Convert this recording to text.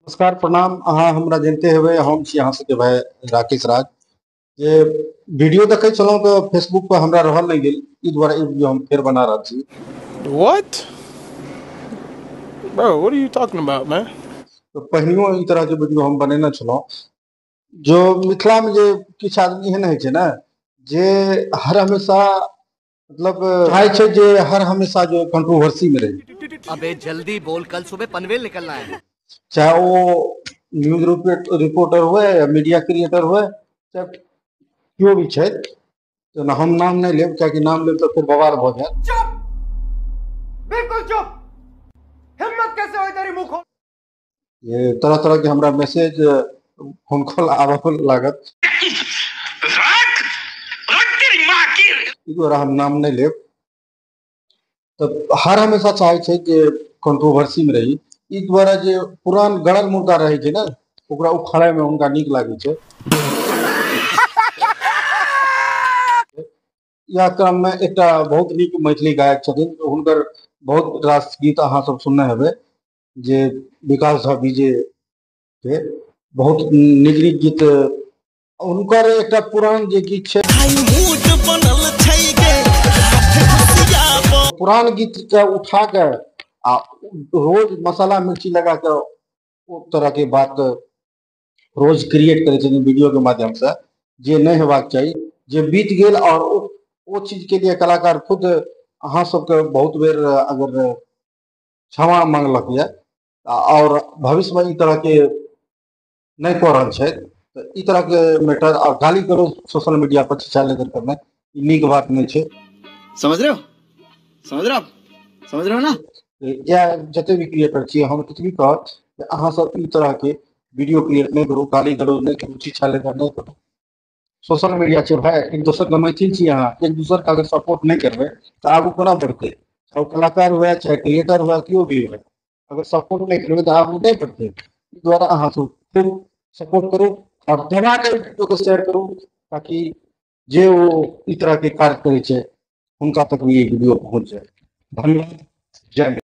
नमस्कार प्रणाम। अहाँ हमरा जनते हेबै, हम छी अहाँ सबके भाई राकेश राज। जे वीडियो देखै छलहुँ तऽ फेसबुक पर हमरा रहल नहि गेल, ई दुआरे ई वीडियो हम फेर बना रहल छी। What? Bro, what are you talking about, man? तऽ पहिनियो ई तरह के वीडियो हम बनेने छलहुँ। जो मिथिला में जे किछु आदमी एहन होइ छै ने, जे हर हमेशा मतलब चाहै छै जे हर हमेशा जो कंट्रोवर्सी में रही। अबे जल्दी बोल, कल सुबह पनवेल निकलना है। चाहे वो न्यूज रिपोर्टर हुए या मीडिया क्रिएटर हुए, चाहे केओ भी छै, तो हम नाम नहीं लेब, कियाकि नाम लेब तो फिर बवाल भऽ जायत। चुप, बिल्कुल चुप। हिम्मत कैसे हुई तेरी मुंह खोल। ये तरह तरह के हमरा मैसेज फोन कॉल आबऽ लागत। ई दुआरे हम नाम नहीं लेब। तऽ हर हमेशा चाहै छै जे कंट्रोवर्सी में रही। ई दुआरे जे पुरान गड़ल मुर्दा रहै छै ने, ओकरा उखाड़े में हुनका नीक लागै छै। इएह क्रम में एकटा बहुत नीक मैथिली गायक छथिन, हुनकर बहुत रास गीत अहाँ सब सुनने हेबै, जे विकास झा विजय के बहुत नीक नीक गीत। हुनकर एकटा पुरान जे गीत छै, पुरान गीत के उठा के आ रोज मसाला मिर्ची लगा के ओ तरह के बात रोज क्रिएट करै छथिन वीडियो के माध्यम से, जे नहीं हेबाक चाही, जे बीत गेल। और ओ चीज के लिए कलाकार खुद अहाँ सबके बहुत बेर अगर क्षमा मांगलक यऽ और भविष्य में ई तरह के नहीं कऽ रहल छै, तऽ ई तरह के मैटर और गाली करो सोशल मीडिया पर छिछा लेकर करना ई नीक बात नहीं छै। समझ रहे हो? समझ रहे हो आप? समझ रहे हो ना? या जते भी क्रिएटर छी, हम एतबी कहब जे अहाँ सब ई तरह के वीडियो क्रिएट नहीं करू, गाली गलौज नहीं करू, छिछा लेकर नहीं करू। सोशल मीडिया छै भाई, एक दोसर के मैथिल छी अहाँ, एक दोसर के अगर सपोर्ट नहीं करबै तऽ आगू कोना बढ़तै? चाहे कलाकार हुए, चाहे क्रिएटर हुए, केओ भी हुए, अगर सपोर्ट नहीं करबै तऽ आगू नहीं बढ़तै। ई दुआरे अहाँ सब खूब सपोर्ट करू और दबा के वीडियो के शेयर करू, ताकि जे ओ ई तरह के कार्य करै छै हुनका तक भी ई वीडियो पहुँच जाए। धन्यवाद, जय हिंद।